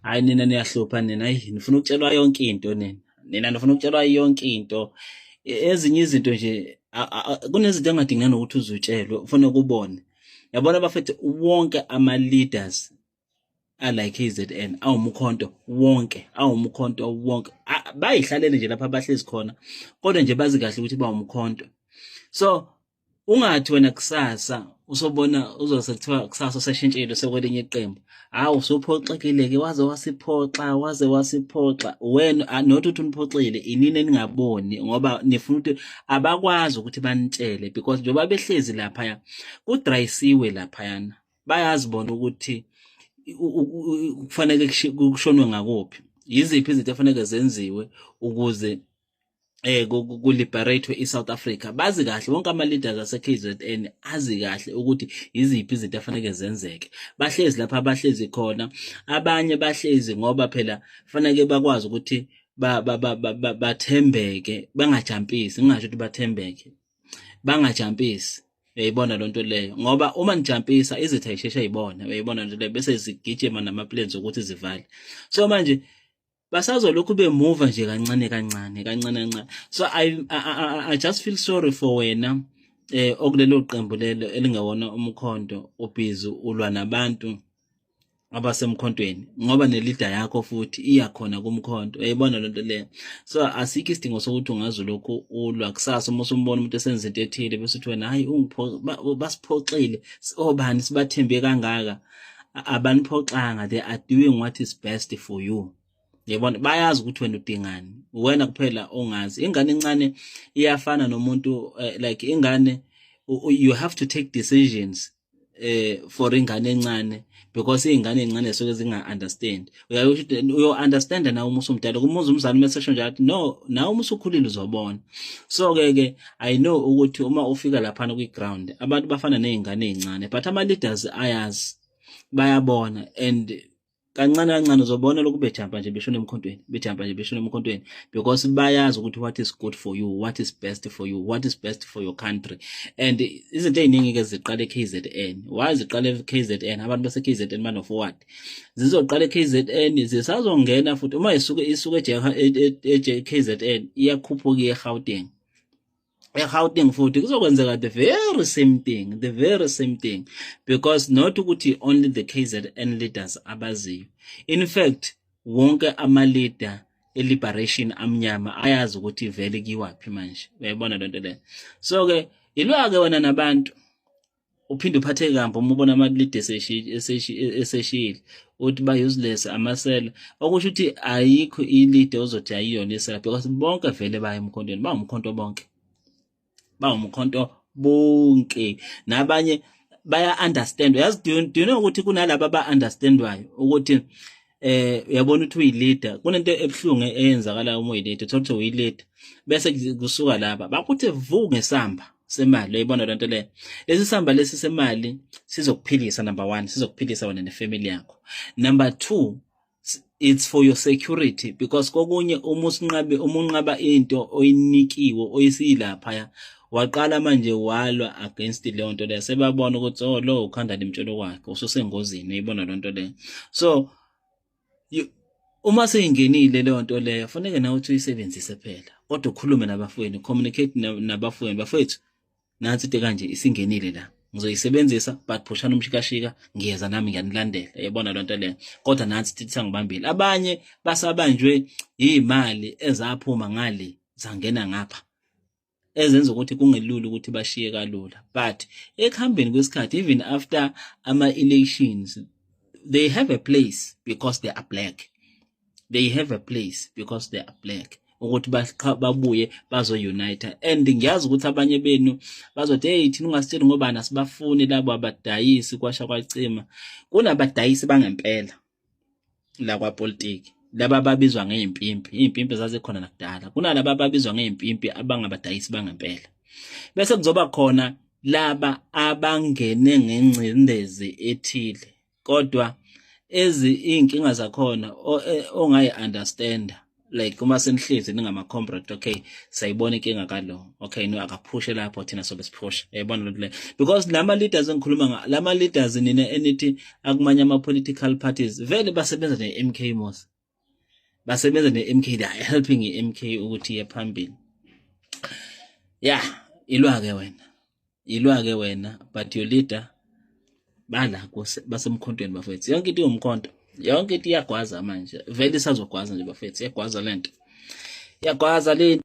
Hayi, nina niyahlupha nina. Hayi, nifuna ukutshelwa yonke into nina. Nina nifuna ukutshelwa yonke into. Ezinye izinto nje, kunezinto engadingi nanokuthi uzutshelwe, ufuna ukubone. Yabona bafethu, wonke ama leaders ala KZN awumkhonto wonke, awumkhonto wonke. Bayihlalele nje lapha abahlezi khona, kodwa nje bazi kahle ukuthi bawumkhonto. So ungathi wena kusasa usobona uzose kuthiwa kusasa useshintshile sekwelinye iqembu, hawu, usuphoxekile ke, waze wasiphoxa, waze wasiphoxa wena. Not ukuthi uniphoxile, inini eningaboni, ngoba nifuna ukuthi abakwazi ukuthi banitshele, because njengoba behlezi laphaya kudrayisiwe laphayana, bayazi bona ukuthi kufanele kushonwe ngakuphi, yiziphi izinto efanele zenziwe ukuze ku liberate iSouth Africa. Bazi kahle wonke ama leaders ase KZN, azi kahle ukuthi iziphi izinto afanele zenzeke. Bahlezi lapha abahlezi khona. Abanye bahlezi ngoba phela fanele bakwazi ukuthi bathembeke, bangajampisi. Ngingasho ukuthi bathembeke, bangajampisi, uyayibona lonto leyo, ngoba uma nijampisa izitha isheshe ayibona, uyayibona lonto leyo, bese zigijima nama plans ukuthi zivale. So manje basazolokhu bemuva nje kancane kancane, kancane kancane. So I just feel sorry for wena okulelo qembu lelo elingawona umkhonto, ubhizi ulwa nabantu abasemkhontweni, ngoba ne-leader yakho futhi iyakhona kumkhonto, uyayibona lento leyo. So asikho isidingo sokuthi ungaze lokhu ulwa. Kusasa uma usumbona umuntu esenza into ethile, bese uthi wena, hayi, basiphoxile obani sibathembe kangaka. Abaniphoxanga, they are doing what is best for you. Yabona, bayazi ukuthi wena udingani, wena kuphela ongazi. Ingane encane iyafana nomuntu, like ingane, you have to take decisions for ingane encane, because izingane ezincane zisuke zinga understand. Uyayosho ukuthi uyo understand nawe uma usumdala, kumuza umzali mesesho nje athi no, nawe uma usukhulile uzobona. So ke I know ukuthi uma ufika lapha kwi ground abantu bafana nezingane ezincane, but ama leaders ayazi, bayabona, and kancane kancane uzobona lokhu bejumpa nje beshona emkhontweni, bejumpa nje beshona emkhontweni, because bayazi ukuthi what is good for you, what is best for you, what is best for your country. And izinto ey'ningi ke ziqala e-KZN. Why ziqala e-KZN? Abantu base-KZN bano-forward, zizoqala e-KZN, zisazongena futhi uma isuke isuke e-KZN iyakhuphuka iye eGauteng. eGauteng futhi kuzokwenzeka the very same thing, the very same thing, because not ukuthi only the KZN leaders abaziyo. In fact, wonke ama leader e-liberation amnyama ayazi ukuthi vele kiwaphi manje, uyayibona lento leyo. So ke ilwa ke wena nabantu, uphinde uphatheke kambi uma ubona ama-leader eseshiyile, uthi ba-useless, amasela, okusho ukuthi ayikho i-leader ozothi ayiyona isela, because bonke vele baya emkhontweni, bawumkhonto bonke, bawumkhonto bonke. Nabanye baya understand, yazi. Do you know ukuthi kunalabo aba understandwayo ukuthi uyabona ukuthi uyi-leader? Kunento ebuhlungu eyenzakala uma uyi-leader, uthola ukuthi uyi-leader, bese kusuka laba bakuthi vu ngesamba semali, uyayibona lento leyo. Lesi samba lesi semali sizokuphilisa, number 1, sizokuphilisa wena ne-family yakho. Number 2, it's for your security, because kokunye uma usinqabe, uma unqaba into oyinikiwe oyisilaphaya, waqala manje walwa against leyo nto leyo, sebabona ukuthi, oh, lo ukhanda limtshelo kwakhe, ususengozini, uyayibona lento leyo. So uma seyingenile leyo nto leyo, fanele nawe uthi uyisebenzise phela, kodwa ukhulume nabafowenu, communicate nabafowenu: "Bafowethu, nansi into kanje isingenile la, ngizoyisebenzisa, but phushana umshikashika, ngiyeza nami, ngiyanilandela," uyabona lento leyo. Kodwa nansi ithi sangibambile, abanye basabanjwe imali ezaphuma ngale zangena ngapha, ezenza ukuthi kungelula ukuthi bashiye kalula. But ekuhambeni kwesikhathi, even after ama-elections, they have a place because they are black. They have a place because they are black ukuthi babuye bazo-unite. And ngiyazi ukuthi abanye benu bazothi, "Hey, thina ungasitsheli ngoba asibafuni labo abadayisi." Kwasha kwacima. Kunabadayisi bangempela la kwapolitiki, laba ababizwa ngey'mpimpi. Iy'mpimpi zazikhona nakudala. Kunalaba ababizwa ngey'mpimpi, abangabadayisi bangempela, bese kuzoba khona laba abangene ngengcindezi ethile, kodwa ezi iy'nkinga zakhona ongayi-understanda. Like uma senihlezi ningama-comrade, okay, sayibona inkinga kalo, okay, no, akaphushe lapho, thina sobe siphushe, uyayibona lento leyo? Because lama leaders engikhuluma nga lama leaders nina enithi akumanye ama-political parties, vele basebenza ne-MK mos, basebenza ne-MK, they are helping i-MK ukuthi iye phambili. Yeah, ilwa-ke wena, ilwa-ke wena, but your leader bala basemkhontweni bafethu. Yonke into iwumkhonto, yonke into iyagwaza manje, vele isazogwaza nje bafethu, iyagwaza lento, iyagwaza le.